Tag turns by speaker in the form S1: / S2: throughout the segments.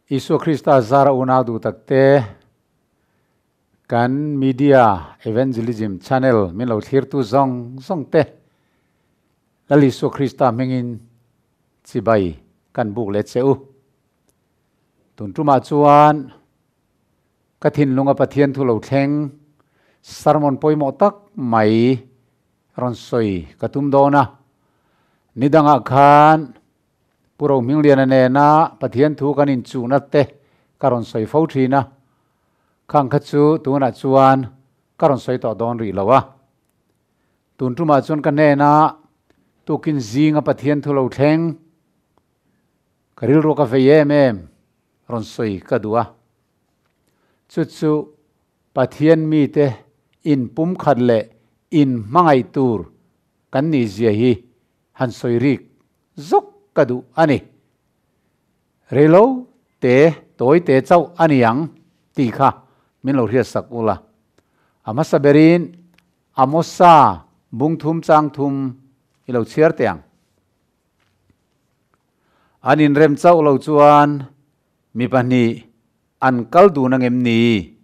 S1: Isua Krista zara unau duh takte kan Media Evangelism Channel min lo thlirtu zawng zawng te Lal Isua Krista hmingin chibai kan buk leh che u. Tun tumah chuan ka thinlunga Pathian thu lo thleng sermon pawimawh tak mai rawn sawi ka tum dawn a. Nidangah khan Pu Rohmingliana nena Pathian thu kan inchuhna te ka rawn sawi fo thin a, khang kha chu tunah chuan ka rawn sawi tawh dawn rih lo a. Tun tumah chuan ka hnena tukin zinga Pathian thu lo thleng ka rilru ka vei em em rawn sawi ka duh a. Chu chu Pathian mite inpumkhat leh inhmangaih tur kan nih zia hi han sawi rik zawk ka duh a ni. Reilo te tawi te chauh a ni ang tih kha min lo hriat sak ula. A hmasa berin Amosa bung thum chang thum i lo chhiar teh ang. An inrem chauh lo chuan mi pahnih an kal dun angem ni?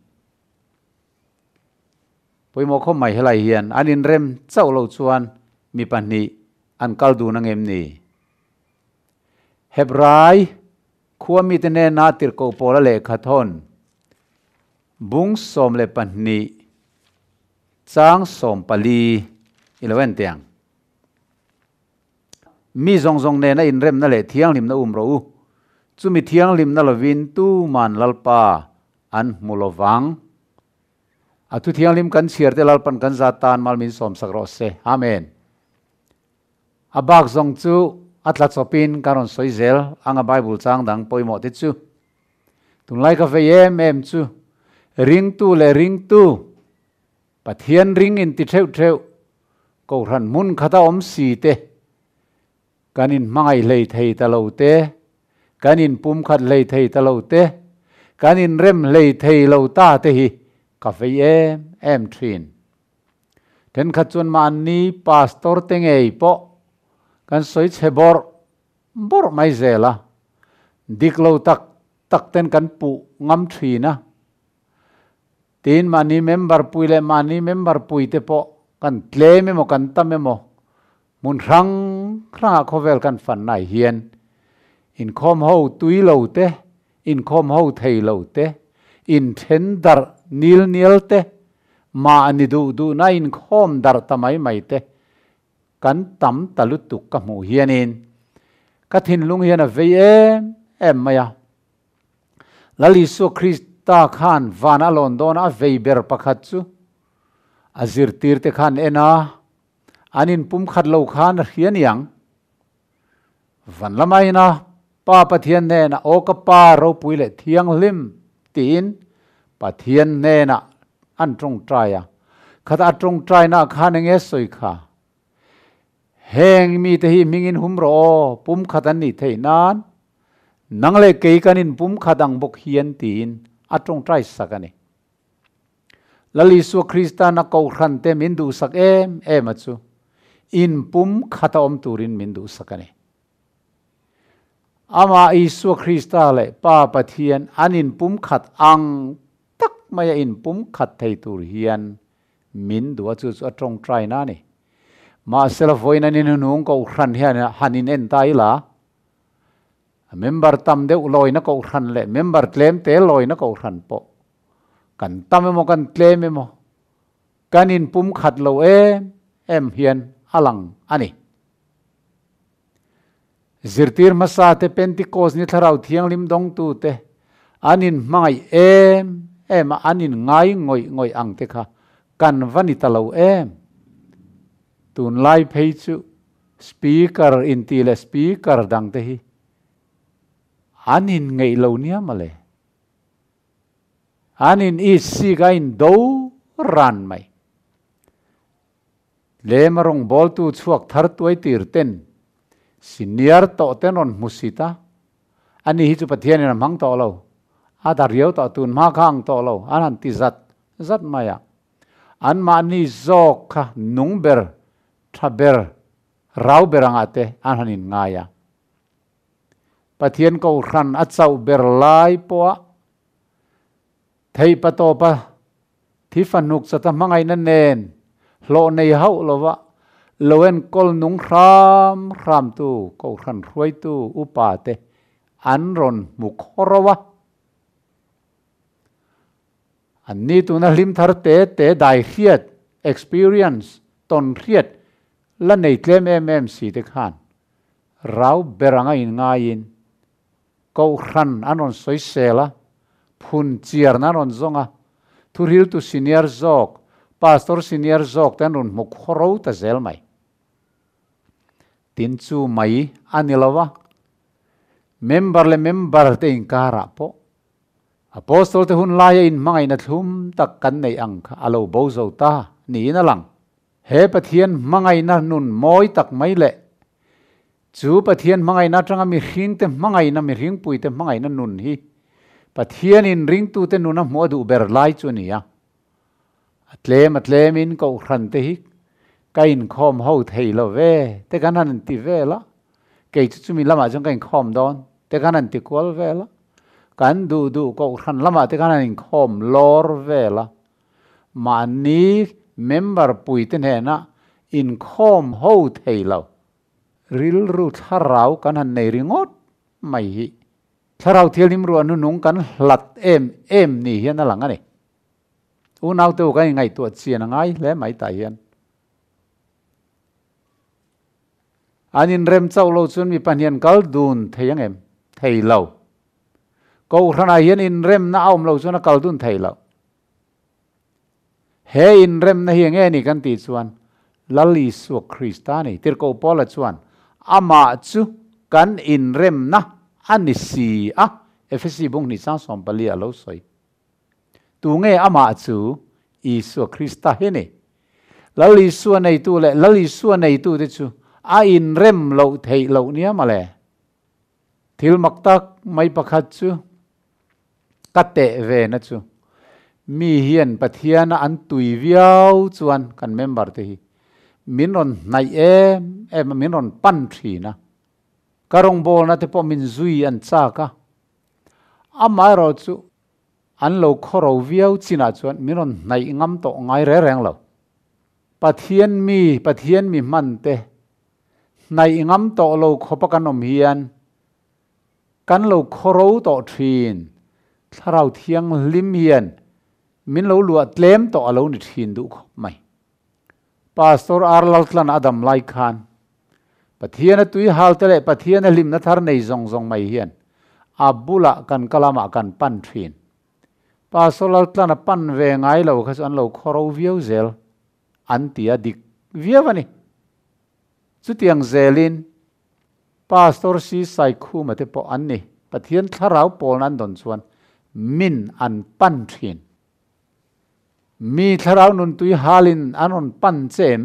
S1: Pawimawh khawp mai helai hian an inrem chauh lo chuan mi pahnih an kal dun angem ni? Hebrai khua mite hnena tirhkoh pawla lehkha thawn bung 12 chang 14 i lo en teh ang. Mi zawng zawng nena inremna leh thianghlimna um rawh u. Chumi thianghlimna lovin tuman Lalpa an hmu lovang. A thu thianghlim kan chhiar te Lalpan kan zat tan mal min sawmsak rawh se. Amen. A bak zawng chu a tla chawpin kan rawn sawi zel anga Bible chang dang pawimawh te chu. Tunlai ka vei em em chu ringtu leh ringtu Pathian ring in ti theuh theuh Kohhran hmun khata awm si te Kan inhmangaih hlei thei ta lo te, kan inpumkhat hlei thei ta lo te, kan inrem hlei thei lo ta te hi ka vei em em thin. Thenkhat chuan mahni pastor te ngei pawh kan sawi chhe bawrh bawrh mai zel a, dik lo tak tak ten kan puh ngam thin a. Tin, mahni member pui leh mahni member pui te pawh kan tlem emaw kan tam emaw Hmun hrang hrangah khawvel kan fan nai hian inkhawm ho tui lo te, inkhawm ho thei lo te, inthen darh nil nial te, mahni duh duhna inkhawm darh ta mai mai te kan tam ta lutuk ka hmuh hianin ka thinlung hian a vei em em mai a. Lal Isua Krista khan van a lawn dawn a vei ber pakhat chu a zirtirte khan en a, An inpumkhat lo khan a hria niang. Van lama ina Pa Pathian hnenah Aw ka Pa ropui leh thianghlim tiin Pathian hnenah an tawngtai a. Khata a tawngtaina khan enge sawi kha? Heng mite hi hmingin hum rawh aw, pumkhat an nih theih nan nang leh kei kan inpumkhat ang bawk hian tiin a tawngtai sak a ni. Lal Isua Krista na kohhran te min duhsak em em a chu in pum khat a awm turin min duhsak a ni. Amah Isua Krista leh Pa Pathian an in pum khat ang tak mai a in pum khat thei tur hian min duh a chu chu a tawngtaina a ni. Mahsela vawiin an inhnung kohhran hian han in en ta ila a member tam deuh lawina kohhran leh member tlem te lawina kohhran pawh Kan tam emaw kan tlem emaw kan inpum khat lo em em hian a lang a ni. Zirtir hmasa te Pentecost ni Thlarau Thianghlim dawngtu te an inhmangaih em em a an inngai ngawih ngawih ang te kha kan va ni ta lo em. Tunlai phei chu Speaker inti leh Speaker dang te hi an inngeih lo nia mawle. An in isik a in do ran mai. Tlem a rawngbawltu chhuak thar tuai tir ten senior tawh ten rawn hmu sit a, ani hi chu Pathianin a hmang tawh lo, a da riau tawh tun hma kha ang tawh lo an han ti zat zat mai a. Anmahni zawk kha nung ber, tha ber, rau ber angah te an han inngai a. Pathian Kohhran a chauh ber lai pawha theih patawpa thi fanuk chata hmangaihna nen hlawh nei hauh lova lo enkawl nung hram hramtu Kohhran hruaitu upa te an rawn hmu khawro a. An ni tuna hlim thar te te dai hriat, experience, tawn hriat la nei tlem em em si te khan rau ber anga inngaiin Kohhran an rawn sawi sel a, phun chiarna an rawn zawng a, thuhriltu senior zawk, pastor senior zawk te an rawn hmu khawro ta zel mai. Tin chu mai a ni lo a, member leh member te inkarah pawh Apostol te hun laia inhmangaihna thlum tak kan neih ang kha a lo bo zo ta niin a lang. He Pathian hmangaihna nun mawi tak mai leh chu Pathian hmangaihna atanga mihringte hmangaihna, mihringpuite hmangaihna nun hi Pathianin ringtute nuna hmuh a duh ber lai chu a ni a. A tlem a tlemin Kohhran te hi ka inkhawm ho thei lo ve te kan han inti vel a, kei chu chumi lamah chuan ka inkhawm dawn te kan han ti kual vel a, kan duh duh Kohhran lamah te kan han inkhawm lawr vel a, mahni member puite hnena inkhawm ho thei lo rilru thlarau kan han nei ringawt mai hi thlarau thianghlim ruah nunung kan hlat em em ni hian a lang a ni. Unaute u kan inngaihtuah chian a ngai hle mai tah hian. An inrem chauh lo chuan mi pahnih kal dun thei ang em? Thei lo. Kohhranah hian inremna a awm lo chuan a kal dun thei lo. He inremna hi enge ni kan tih chuan Lal Isua Krista a ni. Tirhkoh Paula chuan amah chu kan inremna a ni si a, Efesi bung hnih sang 14 a lo sawi. Tunge amah chu Isua Krista hi ni? Lal Isua neitu leh Lal Isua neitute chu a inrem loh theih loh nia mawle. Thil mak tak mai pakhat chu ka teh ve na chu mi hian Pathiana an tui viau chuan kan member te hi min rawn hnaih em em a, min rawn pan thin a. Ka rawngbawlna te pawh min zui an chak a. Amaherawh chu an lo khawro viau chinah chuan min rawn hnaih ngam tawh ngai reng reng lo. Pathian mi, Pathian mi hman te hnaih ngam tawh lo khawpa kan awm hian kan lo khawro tawh thin. Thlarau Thianghlim hian min lo luah tlem tawh a lo ni thin duh khawp mai. Pastor R. Laltlan a dam lai khan Pathian a tui hal te leh Pathian a hlimna thar nei zawng zawng mai hian a bulah kan ka lamah kan pan thin. Pastor Laltlan a pan ve ngai lo kha chu an lo khawro viau zel an ti a dik viau a ni. Chutiang zelin Pastor Si Saikhuma te pawh an ni. Pathian thlarau pawlna an dawn chuan min an pan thin. Mi thlarau nuntui halin an rawn pan che em?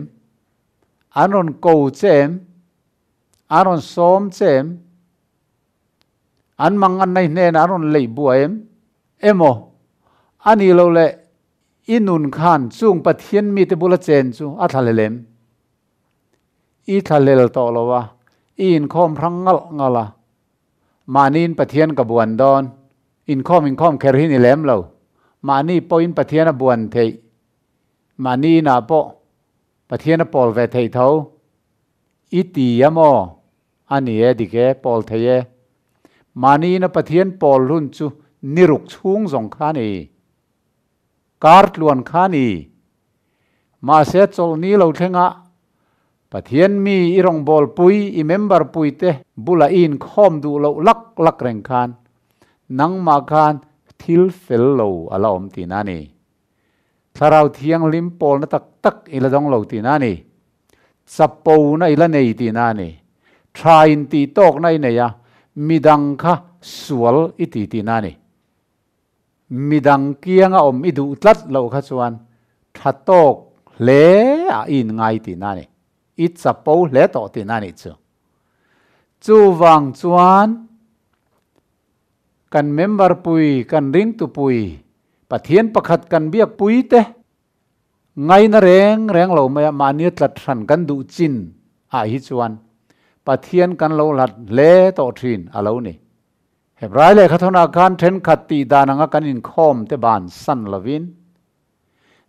S1: An rawn ko che em? An rawn sawm che em? An mang an nei hnenah an rawn leih buai em? Emaw, a nih loh leh i nun khan chung Pathian mite bula chen chu a thlahlel em? I thlahlel tawh lo a, i inkhawm hrang ngalh ngalh a, Mahniin Pathian ka buan dawn. Inkhawm inkhawm kher hi ni lem lo. Mahni pawhin Pathian a buan theih. Mahni inah pawh Pathian a pawl ve theih tho. I ti a maw? A ni e, dik e, pawl thei e. Mahni ina Pathian pawl hun chu ni ruk chhung zawng kha a ni. Kar tluan kha a ni. Mahse chawlhni lo thlengah Pathian mi i rawngbawlpui, i member puite bulah i inkhawm duh loh lak lak reng khan nangmah khan thil fel lo a la awm tihna a ni. Thlarau Thianghlim pawlna tak tak i la dawng lo tihna a ni. Chapona i la nei tihna a ni. Tha intih tawkna i nei a, midang kha sual i ti tihna a ni. Midang kianga awm i duh tlat loh kha chuan tha tawk hle a i inngai tihna a ni. I chapo hle tawh tihna a nih chu. Chuvang chuan kan member pui, kan ringtu pui, Pathian pakhat kan biak pui te, Ngaina reng reng lo maia mahnia tlat hran kan duh chin ah hi chuan Pathian kan lo hlat hle tawh thin a lo ni. Hebrai lehkhathawnah khan thenkhat tih dan anga kan inkhawm te ban san lovin,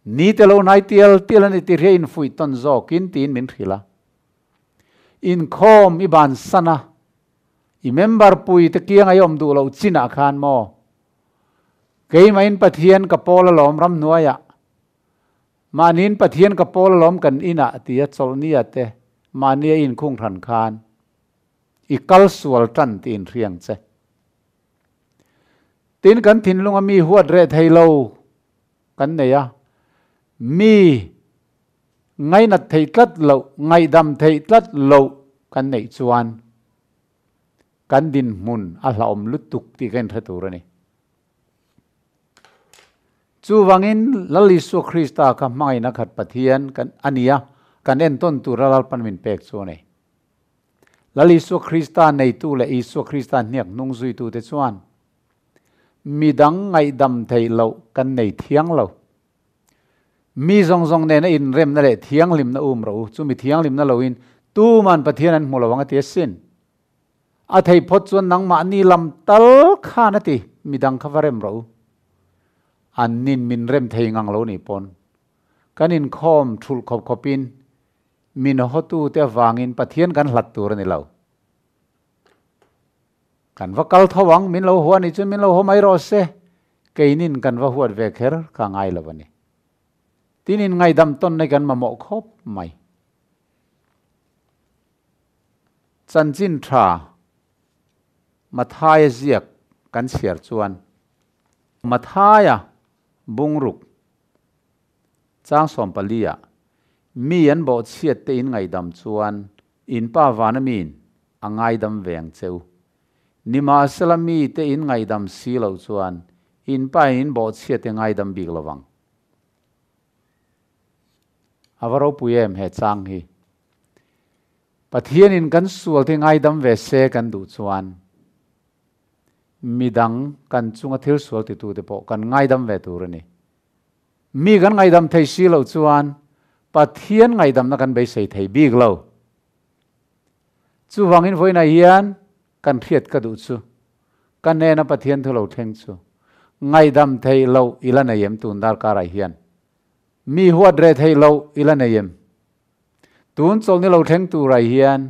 S1: Ni te lo hnai tial tial a ni ti hria infuih tawn zawkin tiin min hrilh a. Inkhawm i ban san a, i member pui te kianga i awm duh loh chinah khan maw? Keimahin Pathian ka pawl alawm ramhnuaiah, mahniin Pathian ka pawl alawm kan inah tia chawlhnia te mahnia i inkhung hran khan i kal sual tan tih inhriang che. Tin, kan thinlunga mi huat reh thei lo kan nei a, mi ngainat theih tlat loh, ngaihdam theih tlat loh kan neih chuan kan dinhmun a hlauhawm lutuk tih ka inhre tur a ni. Chuvangin Lal Isua Krista kha hmangaihna khat Pathian kan a ni a, kan entawn tura Lalpan min pek chu a ni. Lal Isua Krista neitu leh Isua Krista hniak hnung zuitute chuan midang ngaihdam theih loh kan nei thiang lo. Mi zawng zawng nena inremna leh thianghlimna um rawh u, chumi thianghlimna loin tuman Pathian an hmu lo ang a ti asin. A thei phawt chuan nangmahni lam tal khan a ti, midang kha va rem rawh u. An nin min rem thei ngang lo nih pawn kan inkhawm thulh khawp khawpin Min hawtute avangin Pathian kan hlat tur a ni lo. Kan va kal tho ang, min lo hua nih chuan min lo haw mai rawh se, keinin kan va huat ve kher kha ngai lo a ni. Tin in ngaihdam tawn nei kan mamawh khawp mai. Chanchin tha Mathaia ziak kan chhiar chuan Mathaia bungruk Chang 14 ah, Mi an bawhchhiat te in ngaihdam chuan in pa vana miin a ngaidam ve ang che u. Nimahsela mi te in ngaihdam si loh chuan in pa in in bawhchhiat te ngaidam bik lo vang. A va ropui em he chang hi. Pathian in kan sual te ngaidam ve se kan duh chuan midang kan chunga thil sual titu te pawh kan ngaidam ve tur a ni. Mi kan ngaihdam thei si loh chuan Pathian ngaihdamna kan beisei thei bik lo. Chuvangin vawiinah hian kan hriat ka duh chu, ka hnena Pathian thu lo thleng chu ngaihdam theih loh i la nei em tun darkarah hian? Mi huat reh theih loh i la nei em? Tun chawlhni lo thleng turah hian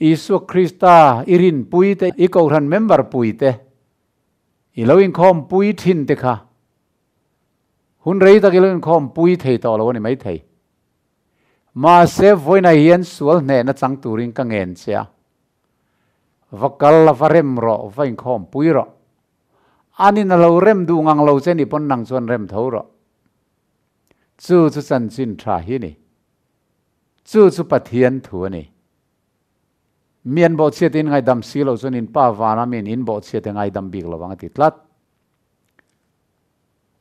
S1: Isua Krista i rinpui te, i kohhran member pui te, I lo inkhawm pui thin te kha hun rei tak i lo inkhawm pui thei tawh lo a ni maithei. Mahse vawiinah hian sual hnehna chang turin ka ngen che a, va kal la, va rem rawh, va inkhawm pui rawh. Anin a lo rem duh ngang lo che nih pawn nang chuan rem tho rawh. Chu chu chanchin tha hi a ni. Chu chu Pathian thu a ni. Mi an bawhchhiat in ngaidam si lo chuan in pa vana mi in bawhchhiat e ngaidam bik lo ang a ti tlat.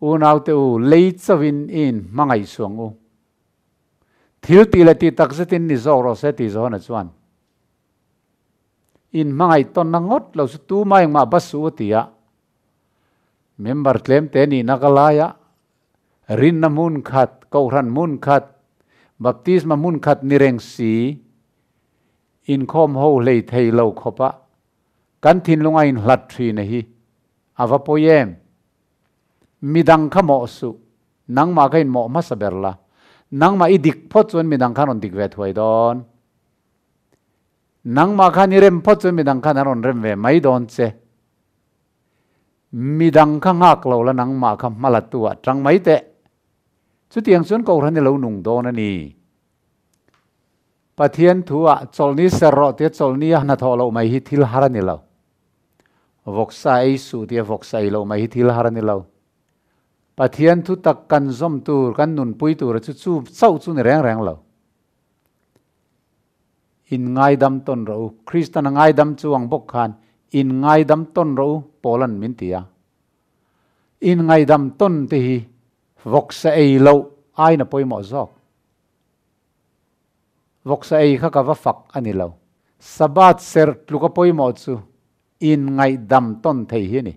S1: Unaute u, lei chauhin i in hmangaih suang u. Thil tih leh tih tak zetin ni zawk rawh se ti Johana chuan. In hmangaih tawnna ngawt lo chu tuma engmah ba suh u a ti a. Member tlem te nihna ka lai a, rinna hmun khat, kohhran hmun khat, baptisma hmun khat ni reng si, inkhawm ho hlei thei lo khawpa kan thinlung a inhlat thin a hi a va pawi em? Midang kha mawh suh, nangmah kha inmawh hmasa ber la, nangmah i dik phawt chuan midang khan rawn dik ve thuai dawn. Nangmah khan i rem phawt chuan midang khan an rawn rem ve mai dawn che. Midang kha nghak lo la nangmah kha hma la tu ah tang mai teh. Chutiang chuan Kohhran i lo nung dawn a ni. Pathian thu ah chawlhni ser rawh tia chawlhni a hnathawh loh mai hi thil har a ni lo. Vawksa ei suh tia vawksa ei loh mai hi thil har a ni lo. Pathian thu tak kan zawm tur, kan nunpui tur a chu chu chauh chu ni reng reng lo. In ngaidam tawn rawh u. Kristan a ngaidam chu ang bawk khan in ngaidam tawn rawh u, Paula'n min ti a. In ngaidam tawn te hi vawksa ei loh aiin a pawimawh zawk. Vawksa ei kha ka va fak a ni lo. Sabbath serh tluk a pawimawh chu in ngaihdam tawn thei hi a ni.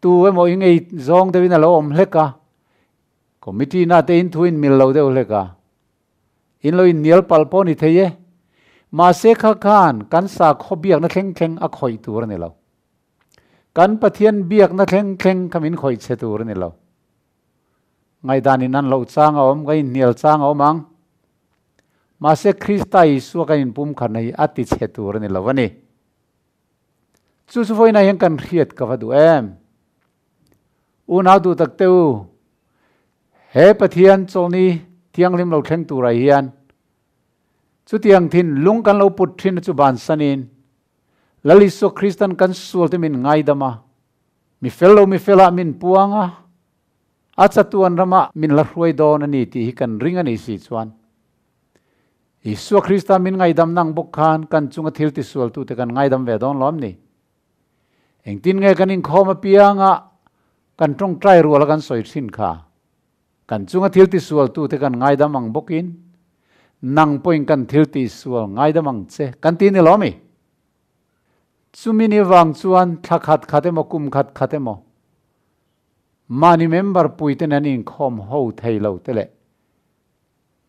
S1: Tu emaw i ngei zawng deuhin a lo awm hlek a. Committee na te in thu in mil lo deuh hlek a, in lo innial palh pawh ni thei e. Mahse kha khan kan sakhaw biakna thleng thleng a khawih tur a ni lo. Kan Pathian biakna thleng thleng kha min khawih chhe tur a ni lo. Ngaihdan in an loh chang a awm, kan inhnial chang a awm ang. Mahse Krista Isua kan inpumkhatna hi a ti chhe tur a ni lo a ni. Chu chu vawiinah hian kan hriat ka va duh em? Unau duh tak te u, he Pathian chawlhni thianghlim lo thleng turah hian chutiang thin lung kan lo put thin chu bansanin Lal Isua Kristan kan sualte min ngaidam a, mi fel lo mi felah min puang a, a chatuan ramah min la hruai dawn a ni tih hi kan ring a ni si chuan Isua Krista min ngaidam nang bawk khan kan chunga thil tisualtute kan ngaidam ve dawn lawm ni? Engtin nge kan inkhawm apianga kan tawngtai ruala kan sawi thin kha? Kan chunga thil tisualtute kan ngaidam ang bawkin nang pawhin kan thil tihsual ngaidam ang che kan ti ni lawm i? Chumi ni vang chuan thla khat khat emaw kum khat khat emaw mahni member puiten an inkhawm ho thei lo te leh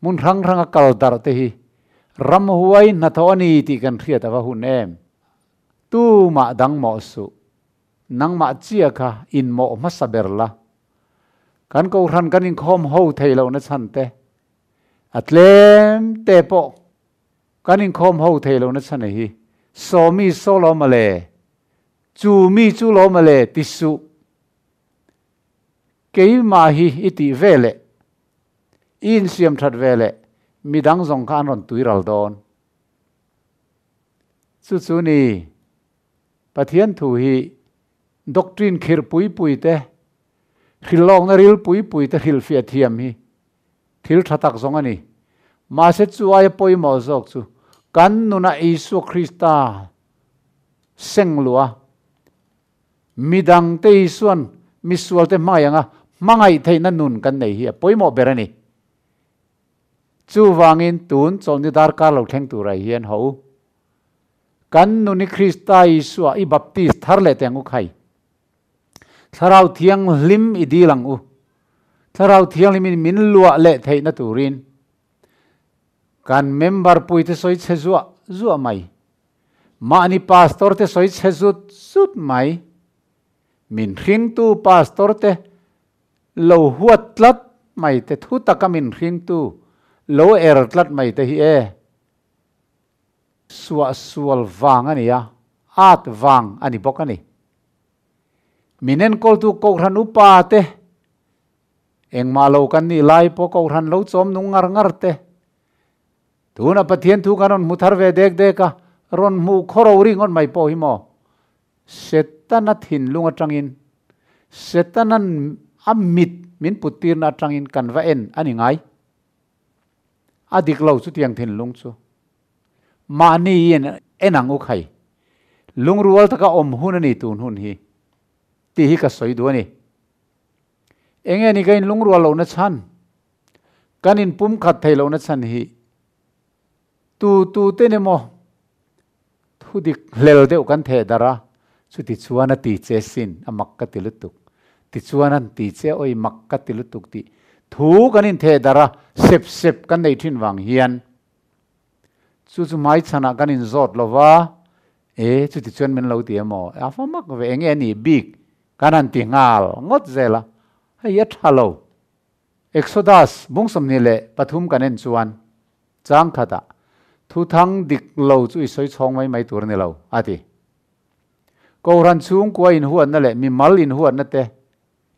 S1: Hmun hrang hranga kal darh te hi ramhuai hnathawh a ni tih kan hriat a va hun em? Tumah dang mawh suh. Nangmah chiah kha inmawh hmasa ber la. Kan kohhran kan inkhawm ho thei lohna chhan te, a tlem te pawh kan inkhawm ho thei lohna chhan hi saw mi saw lo mawle, chu mi chu lo mawle ti suh. Keimah hi i tih ve leh I insiam that ve leh midang zawng kha an rawn tui ral dawn. Chu chu ni, Pathian thu hi doctrine khirh pui pui te, hrilhlawkna ril pui pui te hrilhfiah thiam hi thil tha tak zawng a ni. Mahse chu aia pawimawh zawk chu kan nunah Isua Krista seng luh a, Midangte Isuan misualte hmangaih anga hmangaih theihna nun kan nei hi a pawimawh ber a ni. Chuvangin tun chawlhni darkar lo thleng turah hian haw u. Kan nun hi Krista Isua i baptist thar leh teh ang u khai. Thlarau Thianghlim i dil ang u. Thlarau Thianghlimin min luah leh theihna turin kan member puite sawi chhe zuah zuah mai. Mahni pastor te sawi chhe zut zut mai. Min hringtu pastor te lo huat tlat mai te thu taka min hringtu lo er tlat mai te hi e. Suahsual vang a ni a, at vang a ni bawk a ni. Min enkawltu Kohhran upa te, engmah lo kan nih lai pawh Kohhran lo chawm nung ngar ngar te, Tuna Pathian thu kan rawn hmu thar ve dek dek a, rawn hmuh khawro ringawt mai pawh hi maw? Setana thinlung atangin, Setana'n a mit min puttirna atangin kan va en a ni ngai. A dik lo chutiang thinlung chu. Mahni in en ang u khai. Lungrual taka awm hun a ni tun hun hi. Tih hi ka sawi duh a ni. Enge ni ka inlungrual lohna chhan? Kan inpumkhat thei lohna chhan hi tu tu ten emaw thu dik hlel deuh kan theh darh a, chuti chuan a ti che sin a mak ka ti lutuk, tichuan an ti che awi mak ka ti lutuk tih thu kan intheh darh a, sep sep kan nei thin vang hian chu chu hmaichhanah kan inzawt lo va, e chuti chuan min lo ti emaw a fa mak ve enge a nih bik kan han ti nghal ngawt zel a, hei a tha lo. Exodus bung 23 kan en chuan chang khatah thuthang dik lo chu i sawi chhawng mai mai tur a ni lo, a ti. Kohhran chhungkua inhuatna leh mimal inhuatna te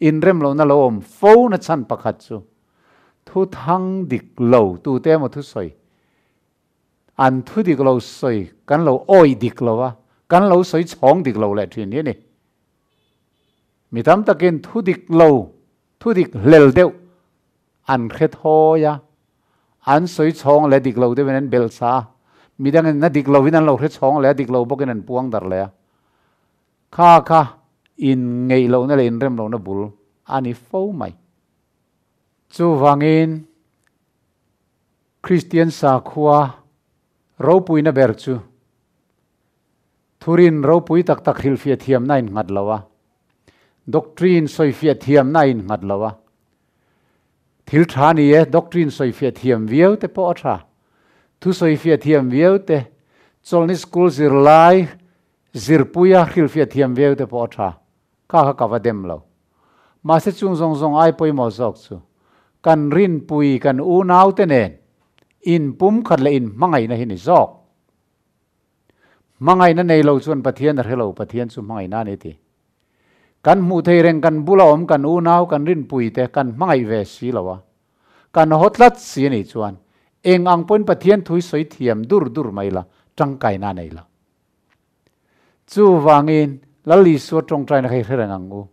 S1: inrem lohna lo awm fo na chhan pakhat chu thuthang dik lo tute emaw thusawi an thu dik lo sawi kan lo awih dik lo a, kan lo sawi chhawng dik lo leh thin hi a ni. Mi tam takin thu dik lo Thu dik hlel deuh an hre thawi a, an sawi chhawng leh dik lo deuhin an belh sa a, midangin na dik lovin an lo hre chhawng leh a, dik lo bawkin an puang darh leh a. Kha kha inngeih lohna leh inrem lohna bul a ni fo mai. Chuvangin Kristian sakhua ropuina ber chu Thurin ropui tak tak hrilhfiah thiamna a innghat lo a, doctrine sawifiah thiamna a innghat lo a. Thil tha ni e, doctrine sawifiah thiam viau te pawh a tha. Thu sawifiah thiam viau te, chawlhni school zirlai zirpuia hrilhfiah thiam viau te pawh a tha. Kha kha ka va dem lo. Mahse chung zawng zawng ai pawimawh zawk chu kan rinpui kan unaute nen inpumkhat leh inhmangaihna hi ni zawk. Hmangaihna nei lo chuan Pathian a hre lo, Pathian chu hmangaihna a ni ti. Kan hmuh thei reng kan bula awm kan unau kan rinpui te kan hmangaih ve si lo a, kan haw tlat si a nih chuan eng ang pawhin Pathian thu hi sawi thiam dur dur mai la, tangkaina a nei lo. Chuvangin Lal Isua tawngtaina kha i hre reng ang u.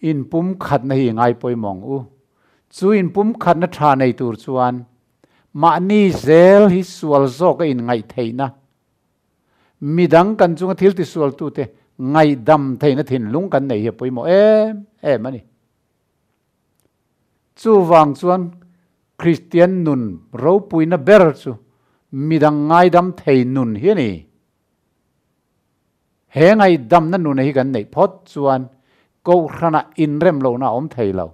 S1: Inpumkhatna hi i ngai pawimawh ang u. Chu inpumkhatna tha nei tur chuan mahni zel hi sual zawk a inngaih theihna, midang kan chunga thil tisualtute ngaihdam theihna thinlung kan nei hi a pawimawh em em a ni. Chuvang chuan Kristian nun ropuina ber chu midang ngaidam thei nun hi a ni. He ngaihdamna nuna hi kan neih phawt chuan Kohhranah inrem lohna a awm thei lo.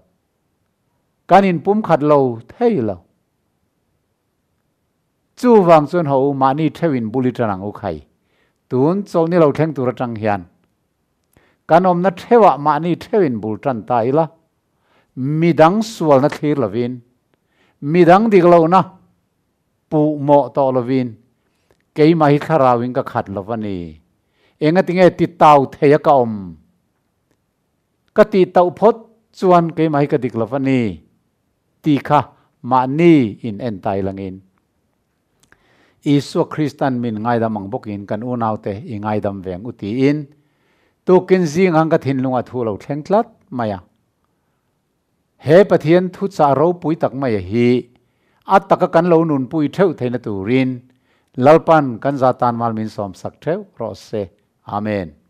S1: Kan inpumkhat lo thei lo. Chuvang chuan ho u mahni theuhin bul i tan ang u khai. Tun chawlhni lo thleng tur atang hian kan awmna theuhah mahni theuhin bul tan ta ila, midang sualna thlir lovin, midang dik lohna Puh mawh tawh lovin keimah hi thlarauin ka khat lo va ni. Engatinge ti tau thei a ka awm? Ka tih tauh phawt chuan keimah hi ka dik lo va ni tih kha mahni in en tai langin Isua Kristan min ngaidam ang bawkin kan unaute i ngaidam veng u tiin tukin zing ang ka thinlung a thu lo thleng tlat mai a. He Pathian thuchah ropui tak mai hi a taka kan lo nunpui theuh theihna turin Lalpan kan za tan mal min sawmsak theuh rawh se. Amen.